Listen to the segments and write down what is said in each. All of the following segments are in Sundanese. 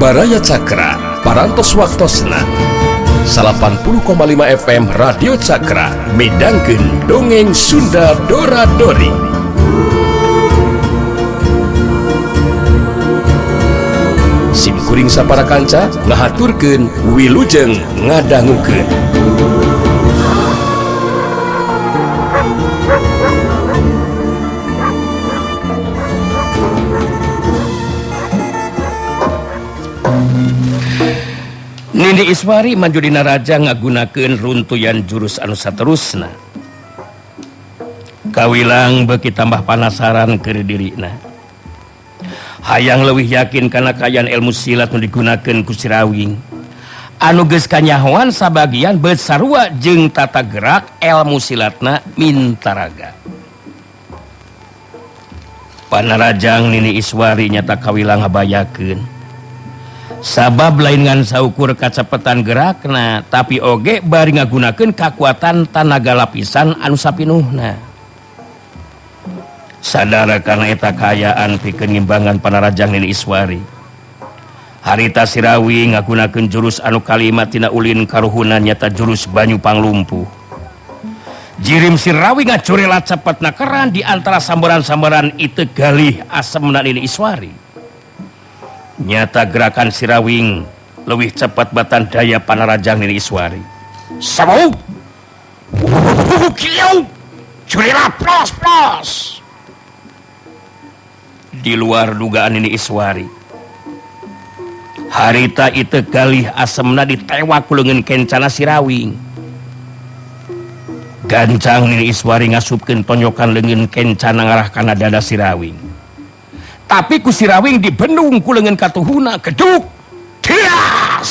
Baraya Cakra, Parantos Waktosna 80,5 FM Radio Cakra midangkeun Dongeng Sunda Dora Dori. Sim kuring sapara kanca ngahaturkeun wilujeng ngadangukeun. Nini Iswari maju dina raja ngagunakeun runtuyan jurus anu saterusna. Kawilang beuki tambah panasaran keur dirina. Hayang leuwih yakin kana kaayaan ilmu silat nu digunakeun ku Sirawing. Anu geus kanyahoan sabagian beut sarua jeung tata gerak ilmu silatna Mintaraga. Panarajang Nini Iswari nyata kawilang ngabayakeun. Sabab lain ngan saukur kacepetan gerakna, tapi oge bari ngagunakeun kakuatan tanaga lapisan anu sapinuhna. Sadara kana eta kaayaan pikeun ngimbangan panarajang Nini Iswari. Harita Sirawi ngagunakeun jurus anu kalimat tina ulin karuhunan nyata jurus banyu panglumpuh. Jirim Sirawi ngacurela cepetna keran di antara sambaran-sambaran itu galih asemna Nini Iswari. Nyata gerakan Sirawing leuwih cepat batan daya panarajang Nini Iswari. Sabau! Kieu! Curila plos plos! Di luar dugaan Nini Iswari. Harita itu galih asemna ditewak ku leungeun kencana Sirawing. Gancang Nini Iswari ngasupkeun tonyokan leungeun kencana ngarah kana dada Sirawing. Tapi ku Sirawing dibendung ku leungeun katuhuna geduk tias.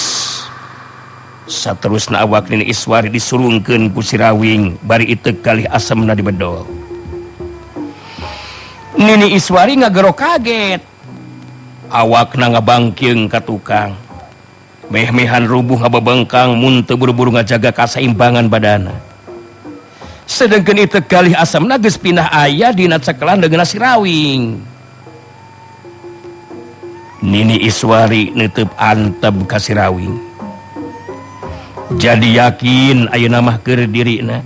Saterusna awak Nini Iswari disurungkeun ku Sirawing bari itu galih asemna dibedol. Nini Iswari ngagero kaget. Awakna ngabangkeung ka tukang. Meh-mehan rubuh ngabebengkang mun teu buru-buru ngajaga kasaimbangan badana. Sedengkeun itu galih asemna geus pindah aya dina cekelan leungeunna Sirawing. Nini Iswari nutup antep ka Sirawing. Jadi yakin ayeuna mah keur dirina.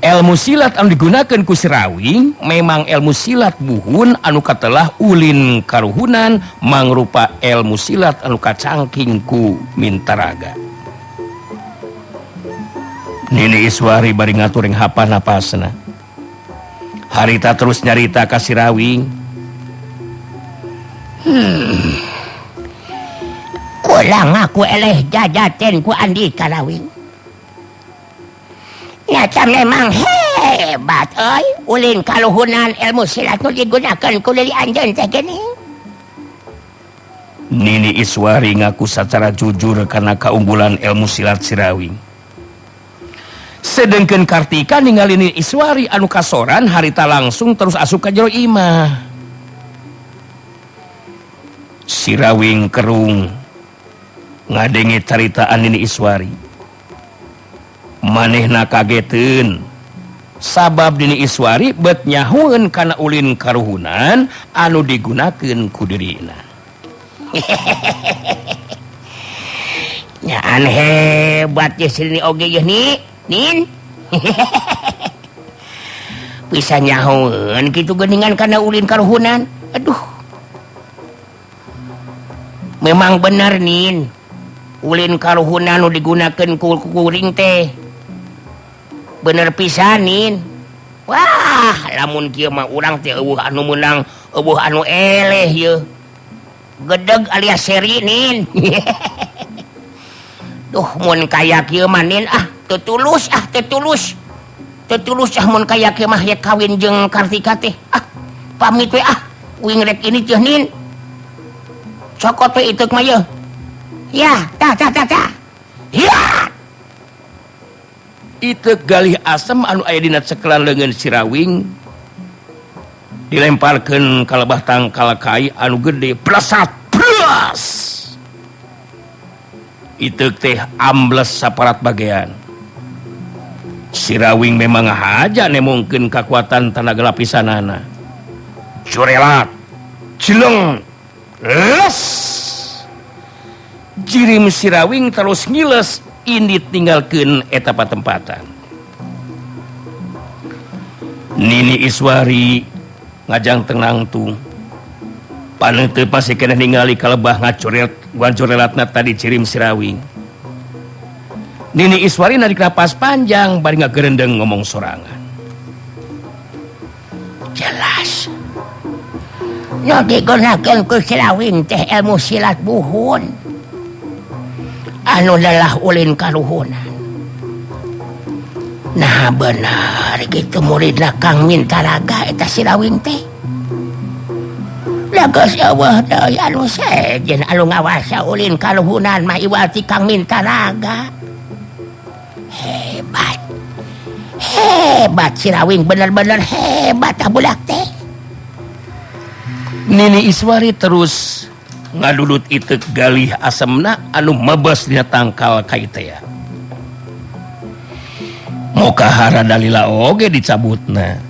Ilmu silat anu digunakeun ku Sirawing memang ilmu silat buhun anu katelah ulin karuhunan mangrupa ilmu silat anu kacangking ku Mintaraga. Nini Iswari bari ngaturing hapa napasna. Harita terus nyarita ka Sirawing. Kulang aku eleh jajaten ku Andika Rawing. Nyata memang hebat euy, ulin kaluhunan ilmu silat nu digunakeun ku lili anjeun teh geuning. Nini Iswari ngaku secara jujur karena keunggulan ilmu silat Sirawing. Sedengkeun Kartika ningali Nini Iswari anu kasoran harita langsung terus asup ka jero imah. Sirawing kerung ngadenge caritaan Nini Iswari. Manehna kageteun sabab Nini Iswari bet nyahueun kana ulin karuhunan anu digunakeun ku dirina. Nyaan hebat ye sini oge ye ni, Nin. Bisa nyahueun kitu geuningan kana ulin karuhunan. Aduh. Memang bener Nin, ulin karuhunan nu digunakeun ku kuring teh bener pisan Nin. Wah, lamun kieu mah urang teh eueuh anu meunang, eueuh anu eleh yeuh. Gedeg alias seri Nin. Duh, mun kaya kieu mah Nin ah, teu tulus ah, teu tulus. Teu tulus ah mun kaya kieu mah ye kawin jeung Kartika teh. Ah, pamit we ah, uing rek ini teh Nin. Cokot we iteuk mah yeuh. Ya, tah tah tah tah. Ya. Iteuk galih asem anu aya dina cekelan leungeun Sirawing dilemparkeun ka lebah tangkal kai anu gede plesat plas. Iteuk teh ambles saparat bagean. Sirawing memang haja nemongkeun kakuatan tanaga lapisanana. Curelat, cileng, les. Jirim Sirawing terus ngiles indit tinggalkeun eta patempatan. Nini Iswari ngajang tenangtung. Paneuteup masih keneh ningali kalebah ngacorelatna tadi Jirim Sirawing. Nini Iswari narik napas panjang bari ngagerendeng ngomong sorangan. Jelas. Nu digunakeun ku Sirawing teh ilmu silat buhun. Anu lelah ulin karuhunan. Nah benar gitu muridna Kang Mintaraga eta Sirawing teh. Lagas eueuh deui anu sejen anu ngawasa ulin karuhunan mah iwal ti Kang Mintaraga. Hebat. Hebat Sirawing bener-bener hebat ah budak teh. Nini Iswari terus ngadudut iteuk galih asemna anu mebes dina tangkal kaitea. Mokahara dalila oge dicabutna.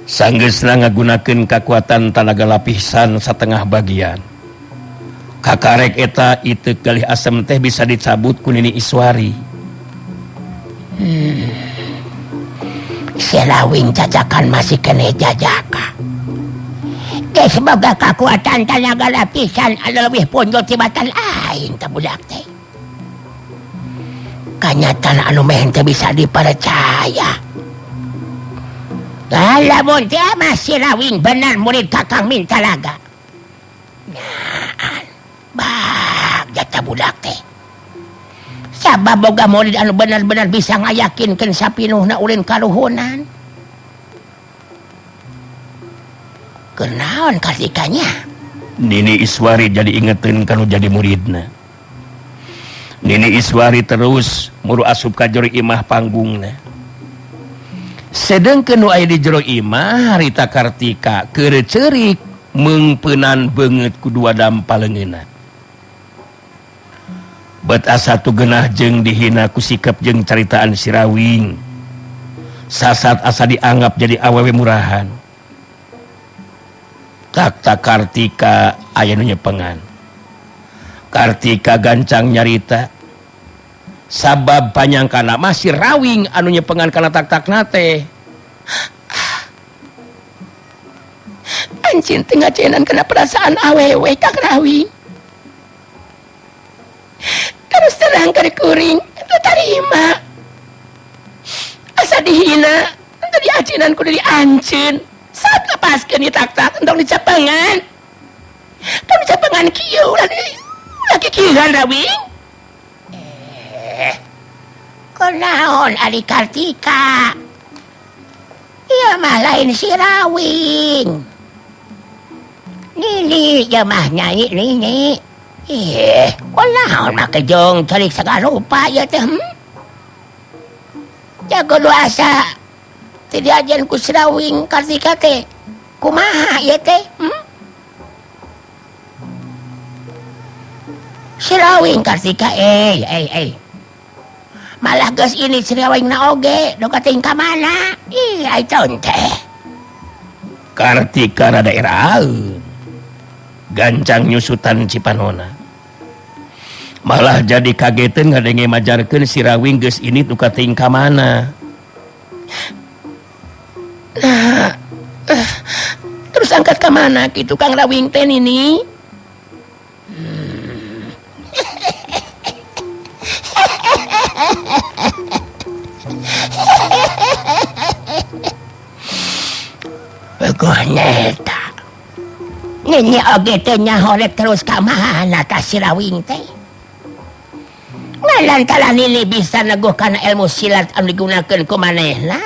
Sanggeusna ngagunakeun kakuatan tanaga lapisan satengah bagian. Kakarek eta iteuk galih asem teh bisa dicabut ku Nini Iswari. Sirawing jajakan masih kene jajaka. Geus boga kakuatan tanaga lapisan anu leuwih punjul tibatan aing teh budak teh. Kanyataan anu meh teu bisa dipercaya. Lamun teh mah Sirawing bener murid Kakang Mintaraga. Nyaan bagja teh budak teh. Sabab boga murid anu bener-bener bisa ngayakinkeun sapinuhna ulin karuhunan. Kunaon Kartikanya? Nini Iswari jadi ingetin kanu jadi muridna. Nini Iswari terus muru asup ka jero imah panggungna. Sedengkeun nu aya di jero imah harita Kartika keur ceurik meungpeunan beungeut ku dua dampa leungeunna. Bet asa tu genah jeung dihina ku sikap jeung caritaan Sirawing. Sasat asa dianggap jadi awewe murahan. Tak Kartika aya nu nyepengan. Kartika gancang nyarita. Sabab panyangkana mah Sirawing anu nyepengan kana tak-takna teh. Anjeun teh ngajenan kana perasaan awewe Kang Rawing. Terus terang keur kuring teu tarima. Asa dihina, teu diajenan ku diri anjeun. Saat lepaskeun ieu tak-tak entong dicapengan. Tong dicapengan kieu ulah kikieuan Rawing. Kunaon ari Kartika? Ieu mah lain Sirawing. Nini ieu mah nyai Nini. Ih, kunaon make jeung cerik sagarupa ieu teh? Jago nu asa teu diajen ku Sirawing Kartika teh. Kumaha ieu teh? Sirawing Kartika Malah geus ini Sirawing na oge do kating ka mana? Ih, ai teh. Kartika rada eraeun. Gancang nyusutan Cipanona. Malah jadi kageteun ngadenge majarkeun Sirawing geus ini nu kating ka mana. Nah, terus angkat ka mana kitu Kang Rawing teh Nini? Begoh nyeta. Nini oge teh nyahorek terus ka mana ka Sirawing teh? Lantaran Nini bisa neguh kana ilmu silat anu digunakeun ku manehna.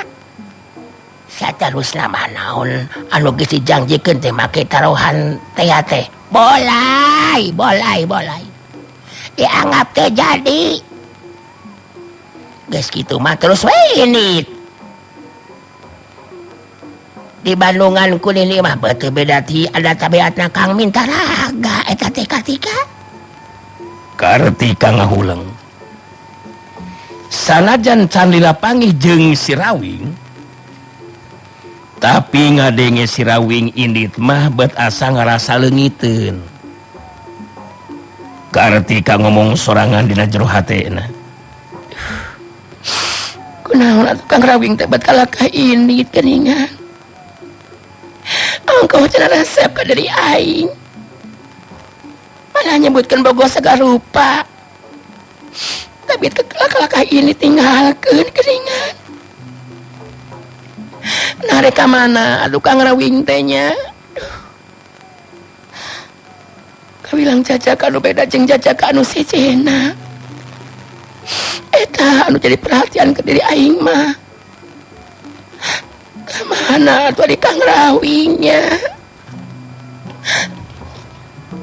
Saterusna mah naon anu geus dijangjikeun teh make taruhan teh teh. Bolai, bolai, bolai. Dianggap teh jadi. Geus kitu mah terus we ini. Di Bandungan ku Nini mah beuteung beda ti ada tabiatna Kang Mintaraga eta teh Kartika. Kartika ngahuleng. Sanajan can lila panggih jeung Sirawing, tapi ngadenge Sirawing indit mah bet asa ngarasa leungiteun. Kartika ngomong sorangan dina jero hatena. Kunaon atuh Kang Rawing teh bet kalakah ini geuningan. Engkau cenah resep ka diri aing. Malah nyebutkeun bogo sagarupa. Tapi teu kalakah ini tinggalkeun geuningan. Nah rek ka mana aduh Kang Rawing teh nya. Kawilang jajaka anu beda jeung jajaka anu sejenna. Eta anu jadi perhatian ke diri aing mah. Ka mana atuh ari Kang Rawingnya?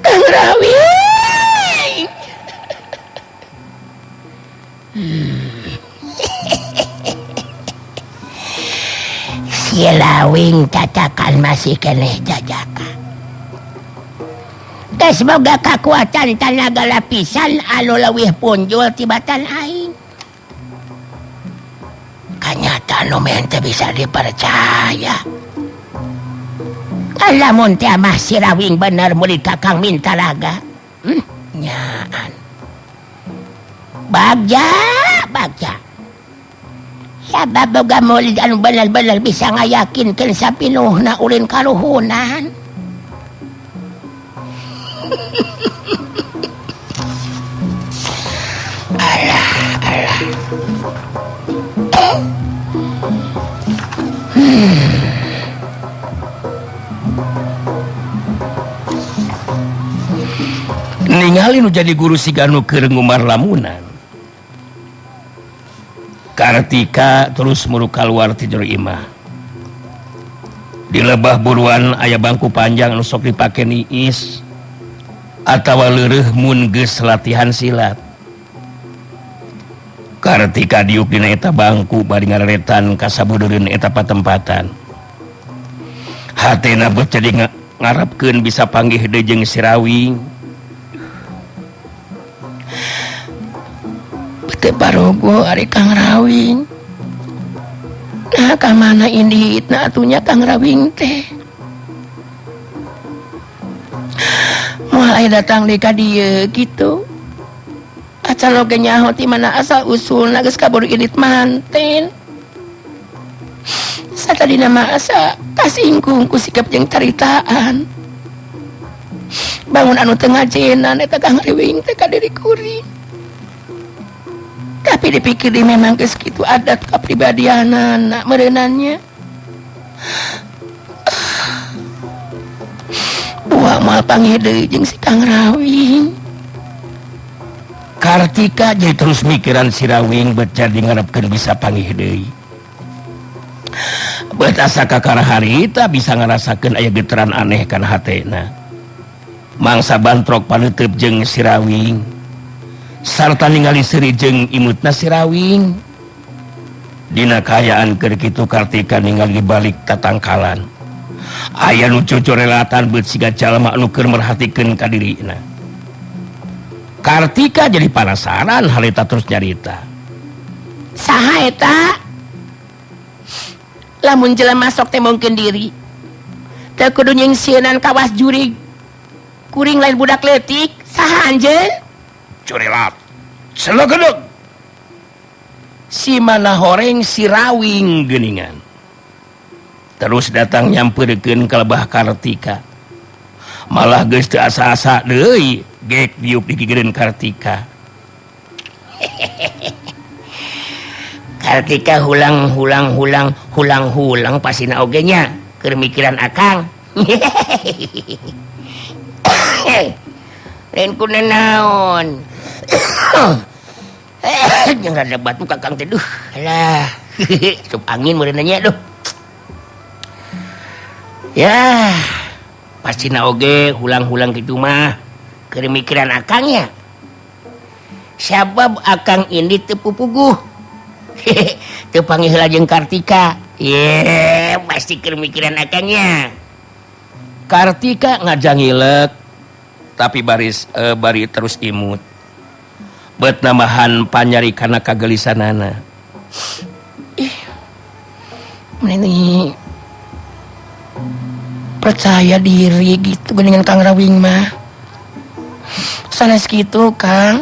Kang Rawing. Si Rawing cacakan masih keneh jajaka. Geus boga kakuatan tanaga lapisan anu leuwih punjul tibatan aing. Kanyata nu meh teu bisa dipercaya. Lamun teh mah si Rawing bener murid Kakang Mintaraga. Nyaan. Bagja, bagja. Sabab boga murid anu bener-bener bisa ngayakinkeun sapinuhna ulin karuhunan. Alah, alah. Ningali nu jadi guru siga nu keur ngumar lamunan. Kartika terus muru kaluar ti jero imah. Di lebah buruan aya bangku panjang anu sok dipake niis atawa leureuh mun geus latihan silat. Kartika diuk dina eta bangku bari ngareretan ka sabudeureun eta patempatan. Hatena beuh jadi ngarepkeun bisa panggih deui jeung si Rawing. Teu barogo ari Kang Rawing. Nah ka mana inditna atunya Kang Rawing teh? Moal aya datang deui ka dieu kitu. Acan oge nyaho ti mana asal usulna geus kaburu indit manten. Satadina mah asa kasinggung ku sikap jeung caritaan. Bangun anu teu ngajenan eta Kang Rawing teh ka diri kuring. Tapi dipikir di memang geus kitu adat kapribadianana meureunannya. Buah moal panggih deui jeung si Kang Rawing. Kartika jadi terus mikiran si Rawing bet jadi ngarepkeun bisa panggih deui. Bet asa kakara harita bisa ngarasakeun aya getaran aneh kana hatena. Mangsa bantrok paneuteub jeung si Rawing. Sarta ningali seuri jeung imutna si Rawing. Dina kaayaan keur kitu Kartika ningali balik tatangkalan. Aya nu cocorelatan beut siga jalma anu keur merhatikeun ka dirina. Kartika jadi penasaran harita terus nyarita. Saha eta? Lamun jelema sok teh mungkin diri. Teu kudu nyingsieunan kawas jurig. Kuring lain budak leutik, saha anjeun? Curelat. Selegedeg. Si mana horeng si Rawing geuningan. Terus datang nyamperkeun ka lebah Kartika. Malah geus teu asa-asa deui gek diuk digigireun Kartika. Kartika hulang hulang hulang hulang hulang pasina oge nya keur mikiran akang. Lain ku nanaon. Jeung rada batu kakang teh duh. Alah. Sup angin meureun nya duh. Ya, pasina oge hulang-hulang kitu mah keur mikiran akang nya. Sabab akang ini teu pupuguh. Teu panggih heula jeung Kartika. Ye, pasti keur mikiran akang nya. Kartika ngajangilek tapi baris bari terus imut. Bet namahan panyari kana kagelisanana. Ih. Meni percaya diri gitu dengan Kang Rawing mah. Sanes kitu Kang.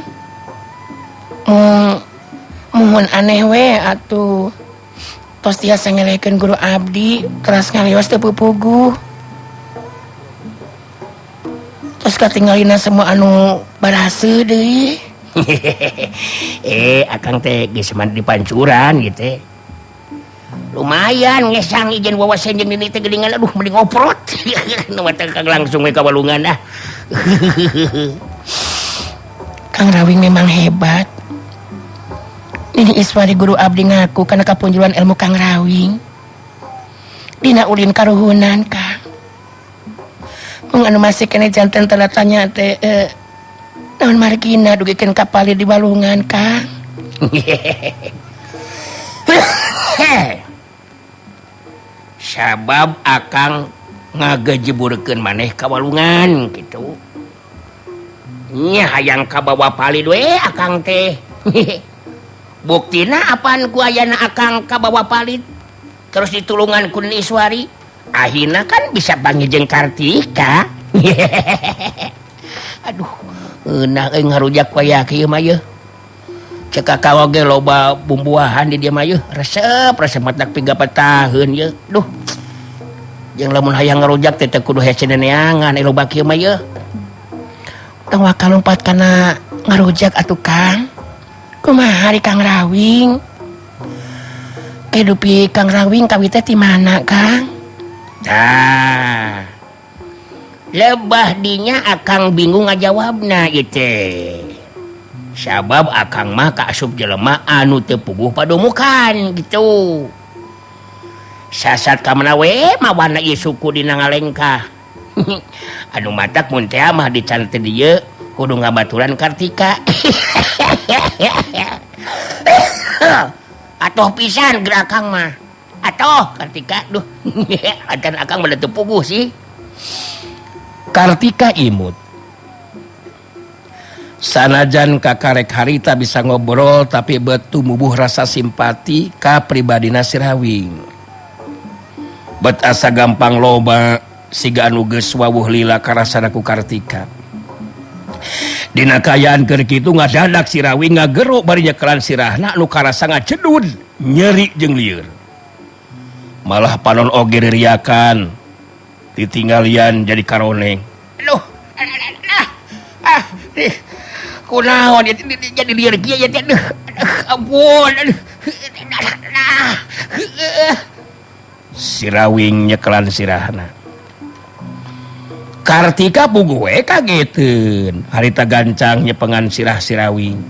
Muhun aneh we atuh. Tos tiasa ngelekeun guru abdi teras ngalios teu pupuguh. Tos katinggalina semua anu baraseuh deui. Akang teh geus mandi pancuran gitu. Lumayan ngesang ijen wawasan jeung nini teh geuningan aduh mending ngoprot. Nu mah teh langsung we ka walungan ah. Kang Rawing memang hebat. Nini Iswari guru abdi ngaku kana kapunjulan ilmu Kang Rawing. Dina ulin karuhunan Kang. Mung anu masih kene janten tanda tanya teh naon margina dugikeun ka palid di walungan Kang. Sabab akang ngagejeburkeun maneh ka walungan kitu. Nya hayang kabawa palid we akang teh. Buktina apaan ku ayana akang kabawa palid terus ditulungan ku Nini Iswari akhirna kan bisa panggil jeung Kartika. Aduh eunah euy ngarujak waya kieu mah yeuh. Cek kakak oge loba bumbuahan di dieu mah yeuh, resep resep matak pigapataheun yeuh. Duh. Jeung lamun hayang ngarujak teh teu kudu hese neangan loba kieu mah yeuh. Tong waka lompat kana ngarujak atuh Kang. Kumaha hari Kang Rawing? Kehidupi Kang Rawing kawit teh ti mana Kang? Tah. Lebah dinya akang bingung ngajawabna ieu teh. Sabab akang mah kaasup jelema anu teu puguh padumukan gitu. Sasat ka mana we mawana ieu suku dina ngalengkah. Anu matak mun teh mah dican teh dieu kudu ngabaturan Kartika. Atoh pisan geura akang mah. Atoh Kartika duh. Acan akang mah teu puguh sih. Kartika imut. Sanajan kakarek harita bisa ngobrol tapi betumubuh rasa simpati ka pribadina si Rawing. Bet asa gampang loba siga anu geus wawuh lila karasana ku Kartika. Dina kaayaan keur kitu ngadadak si Rawing ngagero bari nyekelan sirahna anu karasa ngacedud nyeri jeung lieur. Malah panon oge ririakan ditinggalian jadi karoneng. Aduh, ah, kunaon jadi lieur kieu ya teh. Aduh, ampun. Aduh. Si Rawing nyekelan sirahna. Kartika puguh we kageteun. Harita gancang nyepengan sirah si Rawing.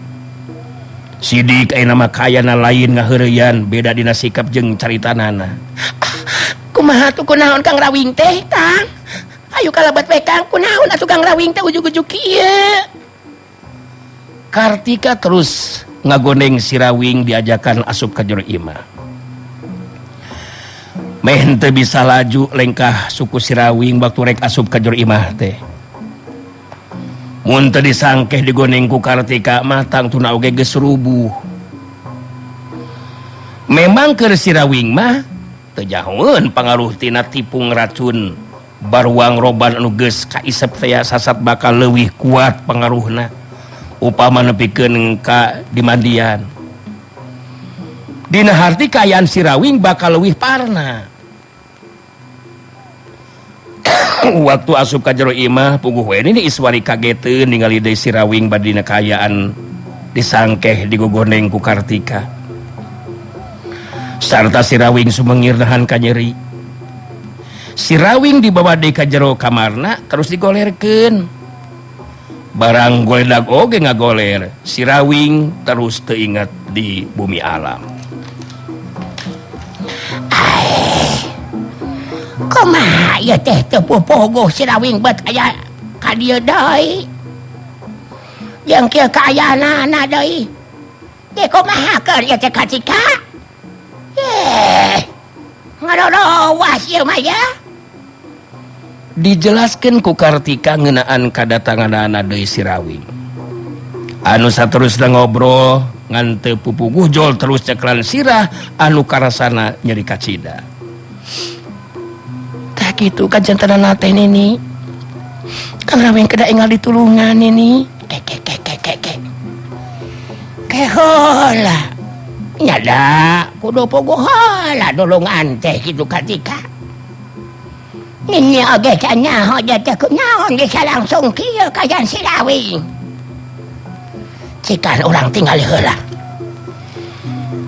Sidik ayeuna mah kayana lain ngaheureyan beda dina sikap jeung caritanana. Kumaha tuh kunaon Kang Rawing teh Kang? Ayo kalabat we Kang, kunaon atuh Kang Rawing teh ujug-ujug kieu. Kartika terus ngagoneng si Rawing diajakan asup ka jero imah. Meh henteu bisa laju lengkah suku si Rawing waktu rek asup ka jero imah teh. Mun teu disangkeh digoneng ku Kartika mah tangtuna oge geus rubuh. Memang keur si Rawing mah teu jahoeun pangaruh tina tipung racun baruang roban anu geus kaisep teh sasat bakal leuwih kuat pangaruhna upama nepikeun ka dimandian. Dina harti kaayaan si Rawing bakal leuwih parna. Waktu asup ka jero imah puguh we Nini Iswari kageteun ningali deui si Rawing bari dina kaayaan disangkeh digogoneng ku Kartika. Sarta si Rawing sumengir nahan kanyeri. Si Rawing dibawa deui ka jero kamarna terus digolerkeun. Barang goledag oge ngagoler, si Rawing terus teu inget di bumi alam. Kumaha ieu teh teu pupuguh si Rawing bet aya ka dieu deui. Jeung kieu kaayaanana deui. Ye kumaha keur ieu teh Kartika? Ngarorowas ieu mah ya. Dijelaskeun ku Kartika ngeunaan kadatanganana deui si Rawing. Anu saterusna ngobrol ngan teu pupuguh jol terus ceklan sirah anu karasana nyeri kacida. Tah kitu kajantenana teh Nini. Kang Rawing kedah enggal ditulungan Nini. Heula nyada kudu puguh heula nulungan teh kitu Kartika. Nini oge can nyaho teh kunaon bisa langsung kieu kaayaan si Rawing. Cikan urang tinggal heula.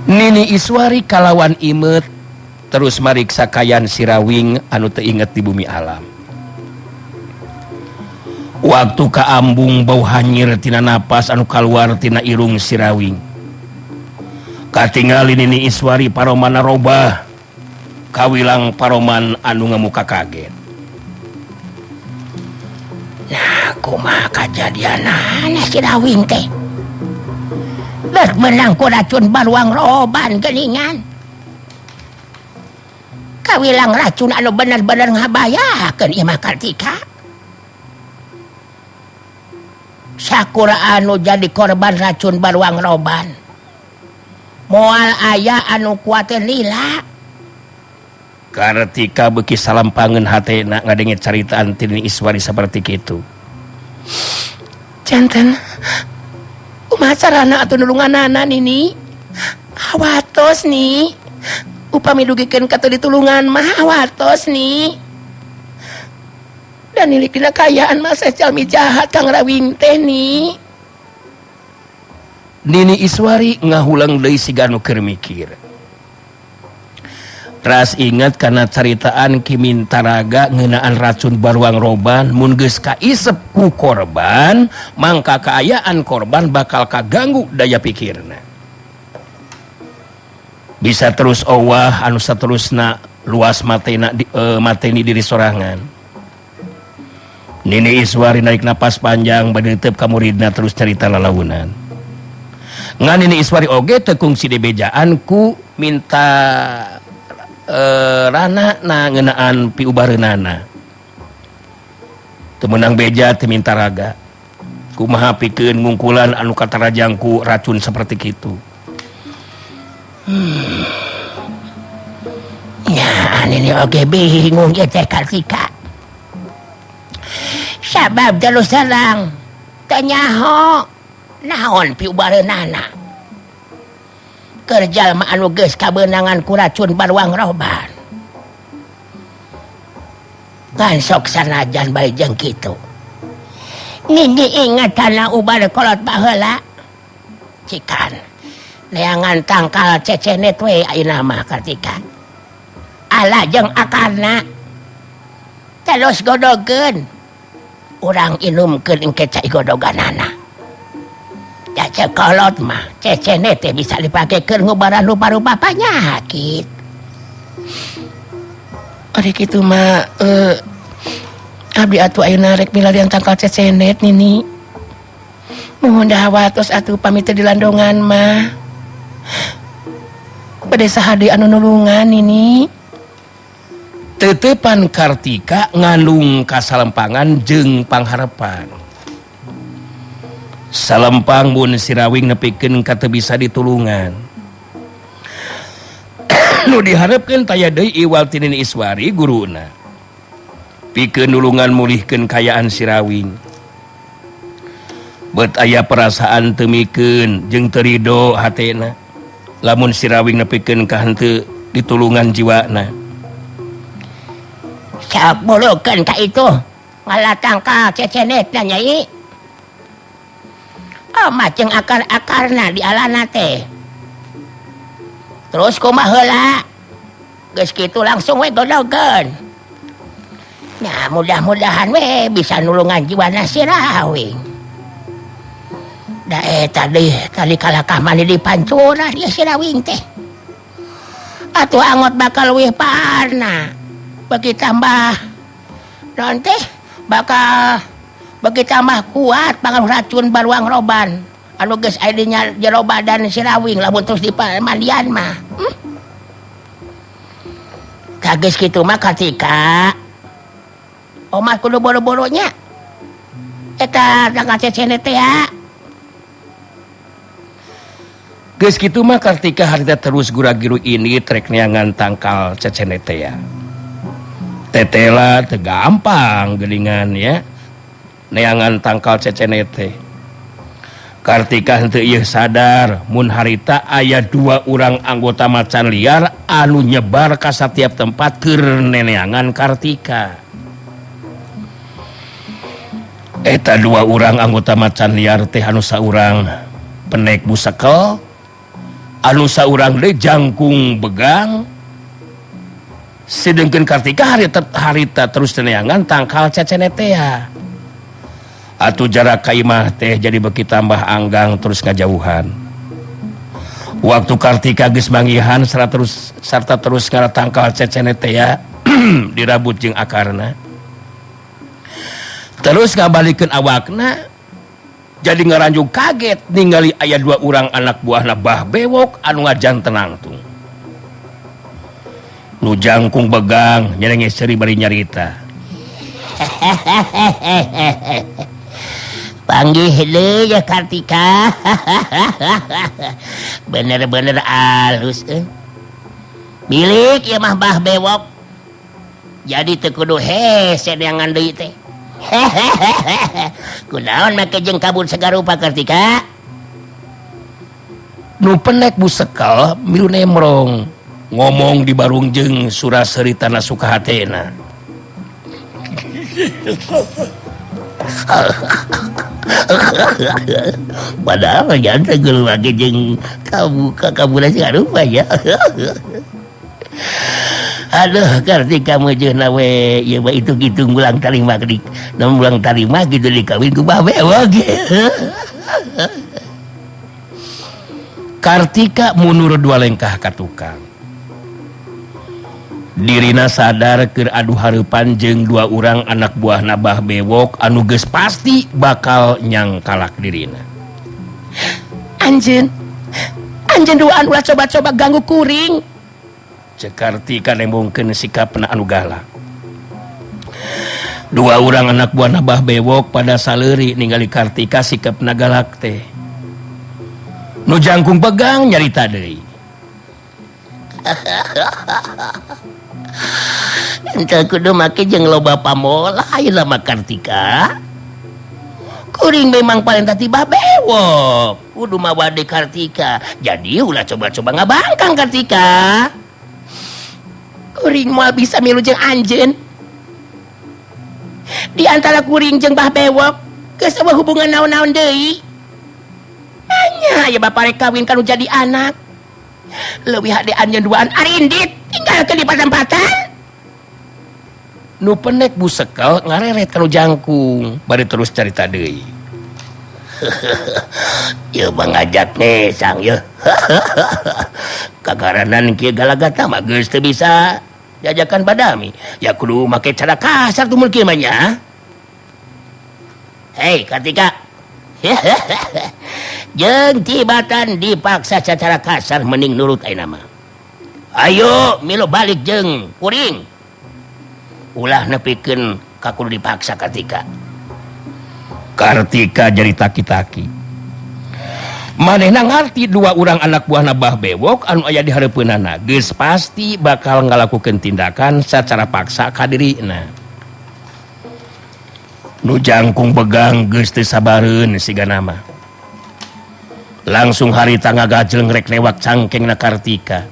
Nini Iswari kalawan imet terus mariksa kaayaan si Rawing anu teu inget di bumi alam. Waktu kaambung bau hanyir tina napas anu kaluar tina irung si Rawing. Katingali Nini Iswari paromana robah kawilang paroman anu ngamuka kaget. Nah, kumaha kajadianana si Rawing teh? Geus meunang ku racun baruang roban geuningan. Kawilang racun anu bener-bener ngabayakeun ieu mah Kartika. Sakura anu jadi korban racun baruang roban. Moal aya anu kuatir lila. Kartika beuki salampangeun hatena ngadenge caritaan ti Nini Iswari saperti kitu. Janten kumaha carana atuh nulunganana Nini? Hawatos nih. Upami dugikeun ka teu ditulungan mah hawatos nih. Dan nilik dina kaayaan mah jalmi jahat Kang Rawing teh nih. Nini Iswari ngahulang deui siga nu keur mikir. Ras ingat kana caritaan Ki Mintaraga ngeunaan racun baruang roban mun geus kaisep ku korban mangka kaayaan korban bakal kaganggu daya pikirna. Bisa terus owah anu saterusna luas matena mateni diri sorangan. Nini Iswari naik napas panjang bade netep ka muridna terus carita lalaunan. Ngan Nini Iswari oge teu kungsi dibejaan ku minta rana na ngeunaan piubareunana. Teu meunang beja teu minta raga. Kumaha pikeun ngungkulan anu katarajang ku racun saperti kitu. Ya, Nini oge bingung ieu teh Kartika. Sabab terus terang teu nyaho naon piubareunana. Keur jalma anu geus kabeunangan ku racun baruang roban. Ngan sok sanajan bae jeung kitu. Nini inget kana ubar kolot baheula. Cikan neangan tangkal cecenet we ayeuna mah Kartika. Ala jeung akarna. Terus godogeun. Urang inumkeun engke cai godoganana. Cace kolot mah cecenet teh bisa dipakekeun ngubaran rupa-rupa panyakit. Ari kitu mah abdi atuh ayeuna rek milarian tangkal cecenet Nini. Muhun dahawatos atuh pamit teu dilandongan mah. Bade saha deui anu nulungan Nini? Tetepan Kartika ngandung kasalempangan jeung pangharepan. Salempang mun si Rawing nepikeun ka teu bisa ditulungan. Nu diharepkeun taya deui iwal ti Nini Iswari guruna. Pikeun nulungan mulihkeun kaayaan si Rawing. Bet aya perasaan teu mikeun jeung teu rido hatena. Lamun si Rawing nepikeun ka henteu ditulungan jiwana. Sok bulukeun ka itu ngalatangkal cecenetna Nyai. Oh, maceng akar-akarna di alana teh. Terus kumaha heula? Geus kitu langsung we godogeun. Nah, mudah-mudahan we bisa nulungan jiwana si Rawing. Da tadi kalakah mani di pancuran ieu si Rawing teh. Atuh angot bakal leuwih parna. Bagi tambah naon teh bakal bagi tambah kuat pangaruh racun baruang roban anu geus aya di jero badan si Rawing lamun terus dipamandian mah. Kageus kitu mah Kartika omah kudu boro-boronya eta tanggal cecene teh ya. Geus kitu mah Kartika harita terus gura-giru ini trek neangan tangkal cecene teh ya. Tetela teu gampang geuningan ya. Neangan tangkal cecene teh. Kartika henteu ieu sadar mun harita aya dua urang anggota macan liar anu nyebar ka satiap tempat keur neneangan Kartika. Eta dua urang anggota macan liar teh anu saurang penek busekel, anu saurang deui jangkung begang. Sedengkeun Kartika harita terus neneangan tangkal cecenetea. Atuh jarak ka imah teh jadi beuki tambah anggang terus ngajauhan. Waktu Kartika geus manggihan sarta terus ngara tangkal cecenetea dirabut jeung akarna. Terus ngabalikeun awakna jadi ngaranjung kaget ningali aya dua urang anak buahna Bah Bewok anu ngajanten nangtung. Nu jangkung begang nyerenge seuri bari nyarita. Panggih deui ya Kartika. Bener-bener alus euy. Milik ieu mah Bah Bewok. Jadi teu kudu hese neangan deui teh. Kunaon make jeung kabur sagarupa Kartika? Nu penek busekel milu nemrong ngomong di barung jeung sura-seuri tanah sukahatena. Padahal jangan geuleuh lagi jeung kamu kaburan sagarupa ya. Aduh Kartika meujeuhna we ieu mah hitung-hitung bulang tarima di nom bulang tarima gitu dikawin ku Bah Bewok. Kartika mundur dua lengkah ka tukang. Dirina sadar keur adu hareupan jeung dua urang anak buahna Bah Bewok anu geus pasti bakal nyangkalak dirina. Anjeun, anjeun duaan ulah coba-coba ganggu kuring. Ceuk Kartika nembongkeun sikapna anu galak. Dua urang anak buahna Bah Bewok pada saleuri ningali Kartika sikapna galak teh. Nu jangkung pegang nyarita deui. Entah kudu make jeung loba pamola ayeuna mah Kartika. Kuring memang paling tati Bah Bewok. Kudu mawa deui Kartika. Jadi ulah coba-coba ngabangkang Kartika. Kuring moal bisa milu jeung anjeun. Di antara kuring jeung Bah Bewok geus eueuh hubungan naon-naon deui. Anya aya bapa rek kawin kanu jadi anak. Leuwih hade anjeun duaan arindit tinggalkeun di patempatan. Nu penek busekel ngareret kanu jangkung bari terus carita deui. Ieu mah ngajak nesang yeuh. Kagaranan kieu galagata mah geus teu bisa jajakan badami. Ya kudu make cara kasar tumul kieu mah nya. Hei Kartika. Jeung tibatan dipaksa secara kasar mending nurut ayeuna mah. Ayo milu balik jeung kuring. Ulah nepikeun ka kudu dipaksa Kartika. Kartika jadi taki-taki. Manehna ngarti dua urang anak buahna Bah Bewok anu aya di hareupeunana geus pasti bakal ngalakukeun tindakan secara paksa ka dirina. Nu jangkung begang geus teu sabareun sigana mah. Langsung harita ngagajleng rek lewat cangkengna Kartika.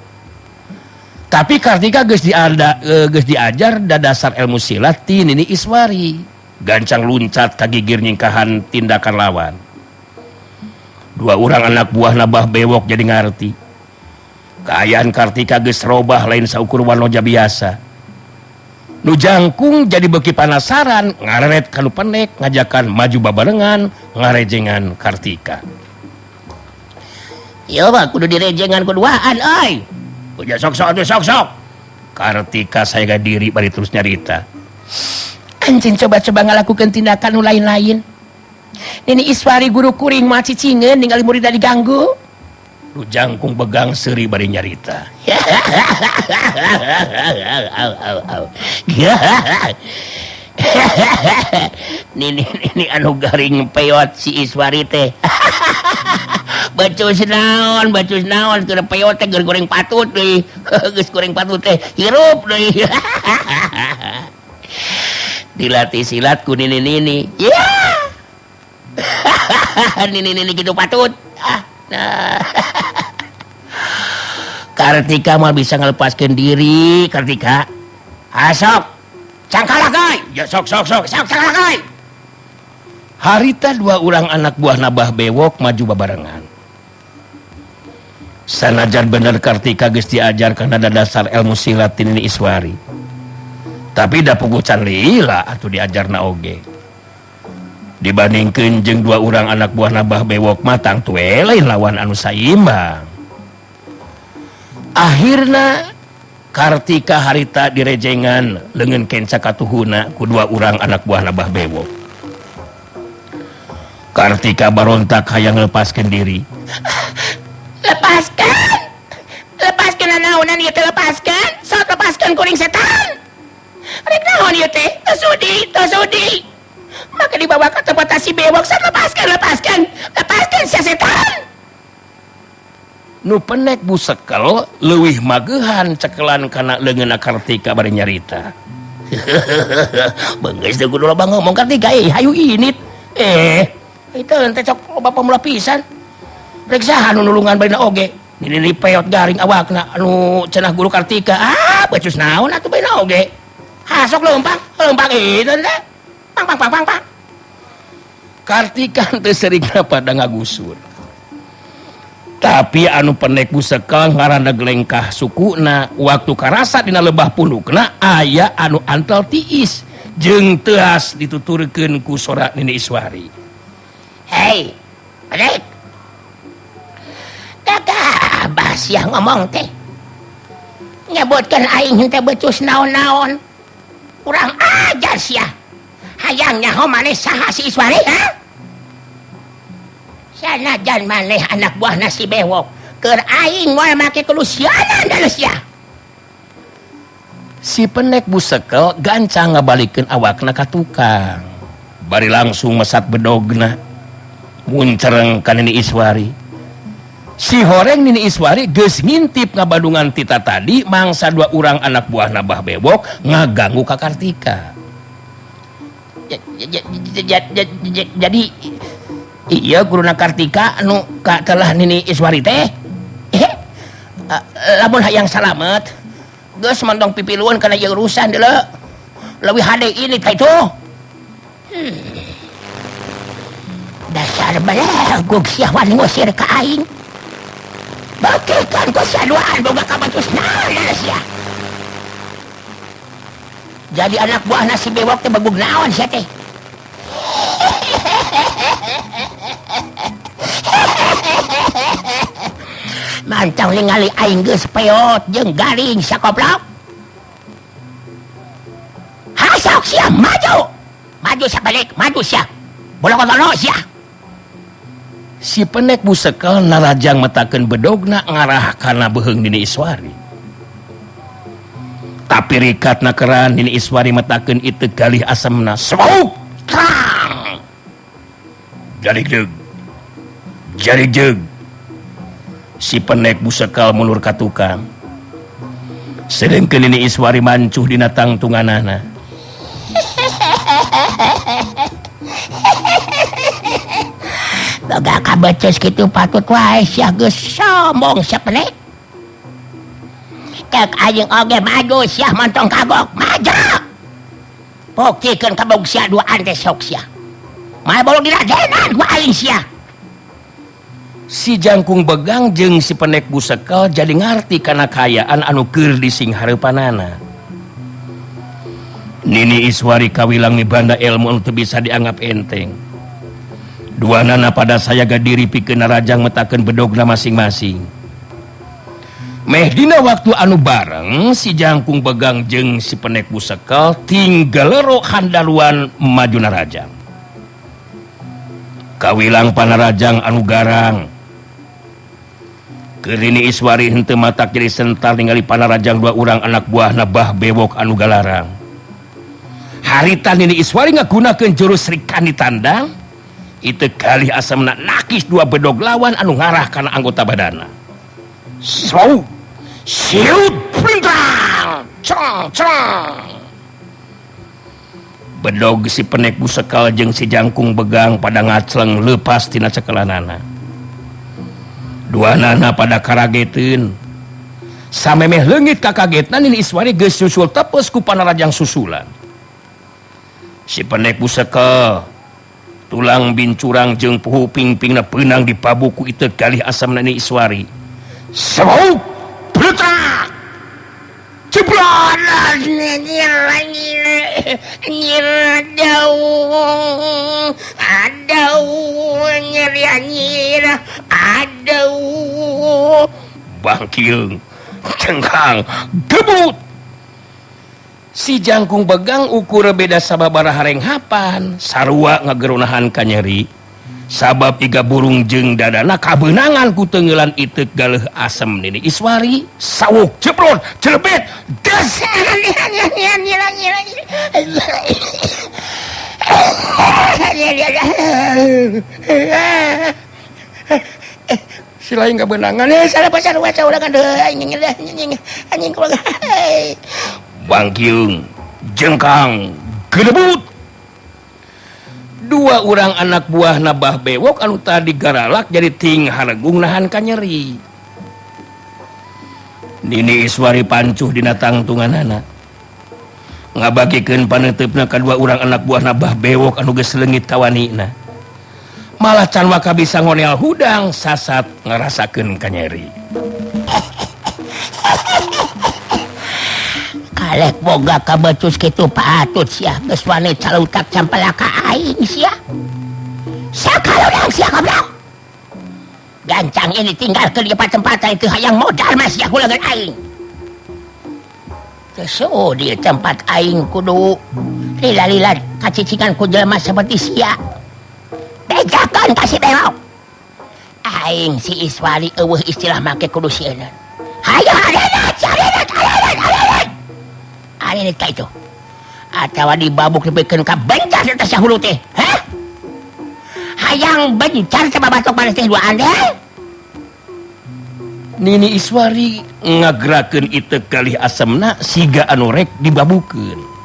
Tapi Kartika geus diajar dadasar ilmu silat ti Nini Iswari. Gancang luncat ka gigir nyingkahan tindakan lawan. Dua urang anak buahna Bah Bewok jadi ngarti. Kaayaan Kartika geus robah lain saukur wanoja biasa. Nu jangkung jadi beuki panasaran ngareret ka nu penek ngajakan maju babarengan ngarejengan Kartika. Ieu mah kudu direjengan kuduaan euy. Udah sok-sok atuh sok-sok. Kartika saya diri bari terus nyarita. Anjeun coba-coba ngalakukeun tindakan nu lain-lain. Nini Iswari guru kuring mah cicingeun ningali muridna diganggu. Nu jangkung begang seuri bari nyarita. Nini nini anu garing peot si Iswari teh. Bacus naon keur peot teh keur goreng patut deui. Geus goreng patut teh hirup deui. Dilatih silat ku nini-nini. Yeah. Nini gitu patut. Ah, nah. Kartika mah bisa ngelepaskan diri, Kartika. Asok. Cangkalakai. Ya sok sok sok sok cangkalakai. Harita dua orang anak buah Nabah Bewok maju babarengan. Sanajan bener Kartika geus diajar kana dasar ilmu silat ti Nini Iswari. Tapi da puguh can lila atuh diajarna oge. Dibandingkeun jeung dua orang anak buah Nabah Bewok mah tangtu we lain lawan anu saimbang. Akhirna Kartika harita direjengan leungeun kenca katuhuna ku dua orang anak buah Nabah Bewok. Kartika barontak hayang lepaskeun diri. Lepaskan. Lepaskan naonan ieu teh lepaskan. Sok lepaskan kuring setan. Rek naon ieu teh? Teu sudi, teu sudi. Maka dibawa ke tempat si Bewok, sok lepaskan, lepaskan. Lepaskan sia setan. Nu penek busekel leuwih magehan cekelan kana leungeunna Kartika bari nyarita. Beunggeus teu kudu loba ngomong Kartika eh hayu init. Itu teh sok loba pamula pisan. Rek saha nu nulungan barina oge. Nini peot garing awakna anu cenah guru Kartika. Ah, becus naon atuh barina oge. Ha sok leumpang, leumpang itu teh. Pang pang pang pang pang. Kartika teu seurigna pada ngagusur. Tapi anu penek busekel ngaranna gelengkah sukuna waktu karasa dina lebah punukna aya anu antel tiis jeung teuas dituturkeun ku sora Nini Iswari. Hei, Rek. Gagah sia ngomong teh. Nyebutkeun aing henteu becus naon-naon. Kurang ajar sia. Hayang nyaho maneh saha si Iswari, ha? Sanajan maneh anak buah nasi Bewok, keur aing moal make kelusianan da sia. Si penek busekel gancang ngabalikeun awakna ka tukang. Bari langsung mesat bedogna. Muncereng ka Nini Iswari. Si horeng Nini Iswari geus ngintip ngabadungan tita tadi mangsa dua urang anak buah Nabah Bewok ngaganggu ka Kartika. Jadi iya guruna Kartika anu ka telah Nini Iswari teh. Lamun hayang salamet geus montong pipiluan kana ieu urusan deuleu. Leuwih hade ini ka itu. Dasar belegug sia wani ngusir ka aing. Buktikan ku sia duaan boga kabatus naon sia. Jadi anak buah nasi Bewok teh begug naon sia teh. Mantang ningali aing geus peot jeung garing sakoplok. Hasok sia maju. Maju sia balik, maju sia. Bolok-bolok sia. Si penek busekel narajang metakeun bedogna ngarah kana beuheung Nini Iswari. Tapi rikatna keran Nini Iswari metakeun itu galih asemna. Swauk! Trang! Jadi jeug. Jadi jeug. Si penek busekal mundur ka tukang. Sedengkeun Nini Iswari mancuh dina tangtunganana. Boga kabeces kitu patut wae sia geus sombong sia penek. Cek aing oge maju sia montong kagok, maju. Buktikeun kabog sia duaan teh sok sia. Moal bolong dirajenan ku aing sia. Si jangkung begang jeung si penek busekel jadi ngarti kana kaayaan anu keur disinghareupanana. Nini Iswari kawilang mibanda ilmu anu teu bisa dianggap enteng. Duanana pada sayaga diri pikeun narajang metakeun bedogna masing-masing. Meh dina waktu anu bareng si jangkung begang jeung si penek busekel tinggalero handaluan maju narajang. Kawilang panarajang anu garang. Keur Nini Iswari henteu matak jadi sentar ningali panarajang dua urang anak buah Nabah Bewok anu galarang. Harita Nini Iswari ngagunakeun jurus Sri Kandi Tandang. Itu kali asamna nakis dua bedog lawan anu ngarah kana anggota badana. Sau siut printrang crong crong. Bedog si penek busekal jeung si jangkung begang pada ngacleng lepas tina cekelanana. Dua nana pada karageteun. Samemeh leungit kakagetna Nini Iswari geus nyusul tepes ku panarajang susulan. Si penek busekal tulang bincurang jeung puhu pingpingna peunang dipabuku ieu galih asam Nini Iswari. Sebau bletak. Jeblok bangkil cengkang gebut. Si jangkung begang ukur beda sababaraha harenghapan sarua ngagerunahan kanyeri sabab iga burung jeung dadana kabeunangan ku teunggeulan iteuk galeuh asem Nini Iswari. Sawuk jeblon jelebet des. Si lain kabeunangan salah pasar waca urang anjing anjing anjing bangkiung jengkang gedebut. Dua orang anak buah Nabah Bewok anu tadi garalak jadi ting haregung nahan kanyeri. Nini Iswari pancuh dina tangtunganana. Ngabagikeun paneuteup ka dua orang anak buah Nabah Bewok anu geus leungit kawanina. Malah can waka bisa ngonel hudang sasat ngarasakeun kanyeri. Kalek boga kabecus kitu patut sia geus wani calutak campelaka aing sia. Sakaludang sia goblok. Gancang ini tinggalkeun di tempat itu hayang modal mah sia kulangan aing. Teu di tempat aing kudu lila-lila kacicingan ku jelema seperti sia. Bejakeun ka si Bewok. Aing si Iswari eueuh istilah make kudu sieun. Hayo arenet arenet arenet arenet. Arenet ka itu. Atawa dibabuk dipikeun ka bencar eta sahulu teh. Hah? Hayang bencar teh babatok maneh teh dua ande. Nini Iswari ngagerakeun iteuk galih asemna siga anu rek dibabukeun.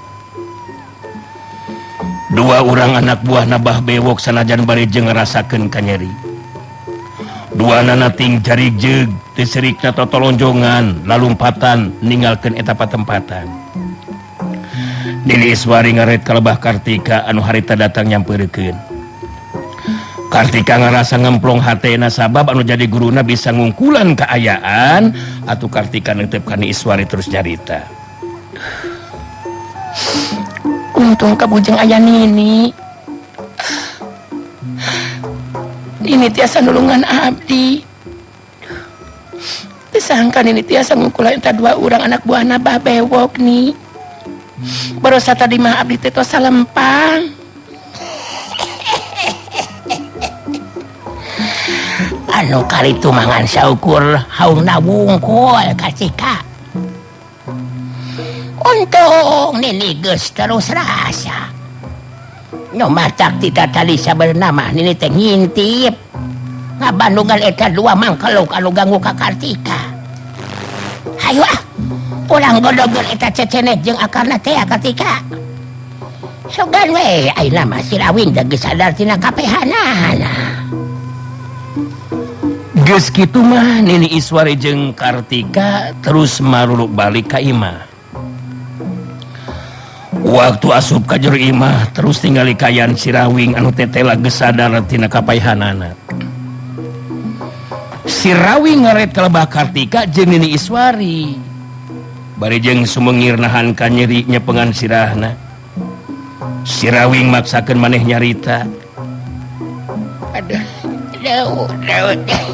Dua orang anak buah Nabah Bewok sanajan bari jeung ngarasakeun kanyeri. Dua nana ting jari jeug teu serikna totolonjongan lalumpatan ninggalkeun eta patempatan. Nini Iswari ngaret ka lebah Kartika anu harita datang nyampeurekeun. Kartika ngarasa ngemplong hatena sabab anu jadi guruna bisa ngungkulan kaayaan atuh Kartika neuteup ka Nini Iswari terus nyarita. Untung kabujeng aya Nini. Nini tiasa nulungan abdi. Disangka Nini tiasa ngungkulan eta dua urang anak buah Nabah Bewok nih. Barosa tadi mah abdi teh tos salempang. Anu kali itu mangan saukur haungna wungkul Kartika. Untung Nini geus terus rasa. Nu matak tita tadi sabenerna mah Nini teh ngintip. Ngabandungan eta dua mangkeluk anu ganggu ka Kartika. Hayu ah, urang godogeun eta cecenet jeung akarna teh Kartika. Sogan we ayeuna mah si Rawing teh geus sadar tina kapehanana. Geus kitu mah Nini Iswari jeung Kartika terus maruluk balik ka imah. Waktu asup ka jero imah terus ningali kayan si Rawing anu tetela geus sadar tina kapaihanana. Si Rawing ngaret ka lebah Kartika jeung Nini Iswari. Bari jeung sumengir nahan ka nyeri nyepengan sirahna. Si Rawing maksakeun maneh nyarita. Aduh, aduh, aduh.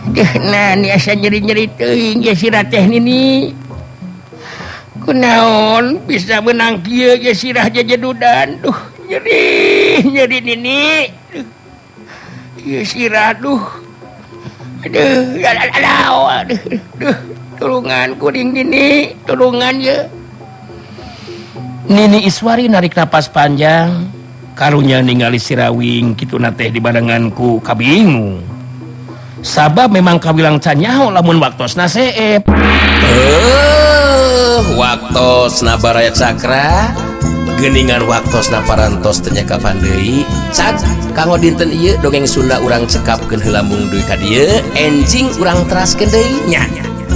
Duh, nah ni asa nyeri-nyeri teuing ge sirah teh Nini. Kunaon bisa menang kieu ge sirah jajadudan. Duh, nyeri, nyeri Nini. Duh. Ieu sirah duh. Aduh, aduh, aduh, duh, tulungan kuring Nini, tulungan ye. Nini Iswari narik napas panjang, karunya ningali si Rawing kituna teh dibarengan ku kabingung. Sabab memang kawilang can nyaho lamun waktosna seep. Waktosna Baraya Cakra. Geningan waktosna parantos teu nyakapan deui. Cag kanggo dinten ieu dongeng Sunda urang cekapkeun heula mung dugi ka dieu, enjing urang teraskeun deui nya.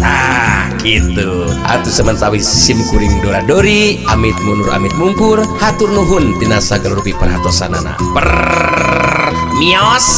Tah gitu. Atuh samentawis sim kuring Dora Dori amit mundur amit mungkur, hatur nuhun tina sagala rupi perhatosanana. Per mios.